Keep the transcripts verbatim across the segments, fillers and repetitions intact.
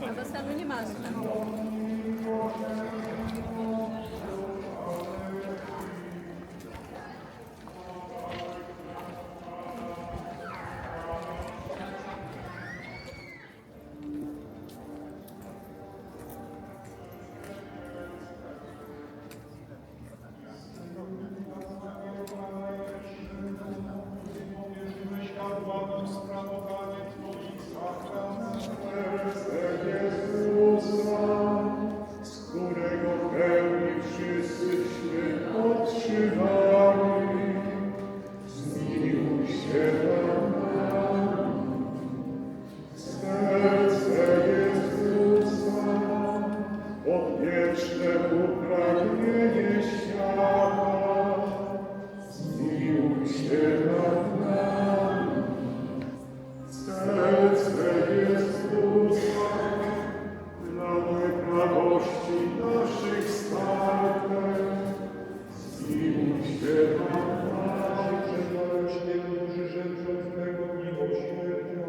A dostanu nie mamy tam. Z którego pełni wszyscy świat otrzymali, zmiłuj się nad nami. Serce Jezusa, odwieczne upragnienie świata, zmiłuj się nad nami. Serce Jezusa, plamy prawości naszych startach, zmiłuj się nad nami. Przebaczcie, którzy żęczą Twego miłosierdzia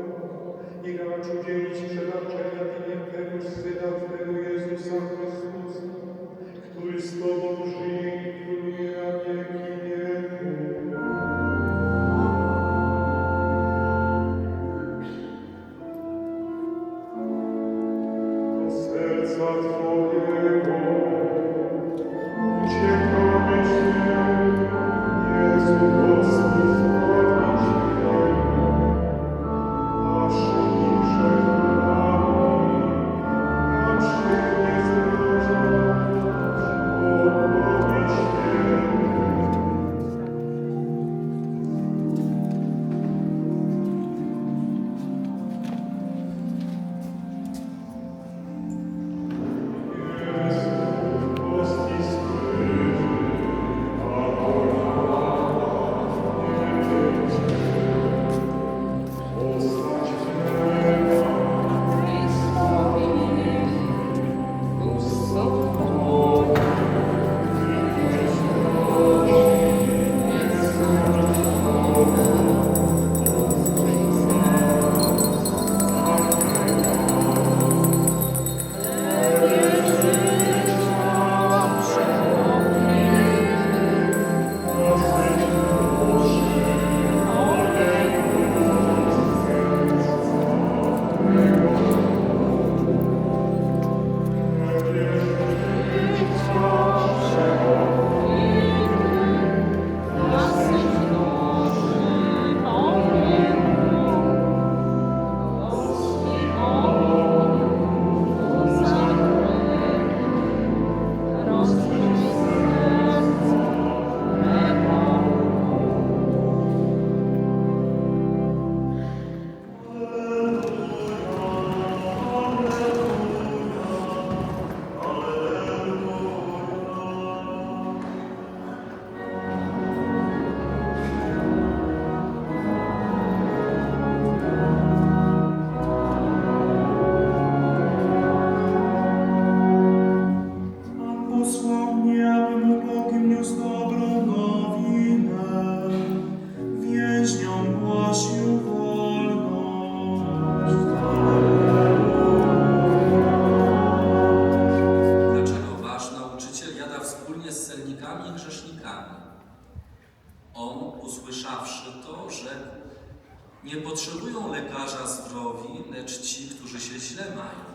i racz udzielić przebaczenia w imię Twego Syna, Twego Jezusa Chrystusa, który z Tobą żyje i króluje na wieki wieków. Do serca Twojego uciekamy się, Jezu, Gospodzie. Pan posłał mnie, abym mógł Bogiem niósł dobrą nowinę. Więźniom głosił wolność. Dlaczego wasz nauczyciel jada wspólnie z celnikami i grzesznikami? On, usłyszawszy to, rzekł: „Nie potrzebują lekarza zdrowi, lecz ci, którzy się źle mają”.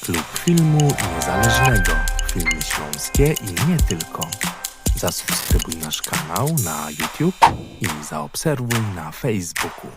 Klub Filmu Niezależnego. Filmy śląskie i nie tylko. Zasubskrybuj nasz kanał na YouTube i zaobserwuj na Facebooku.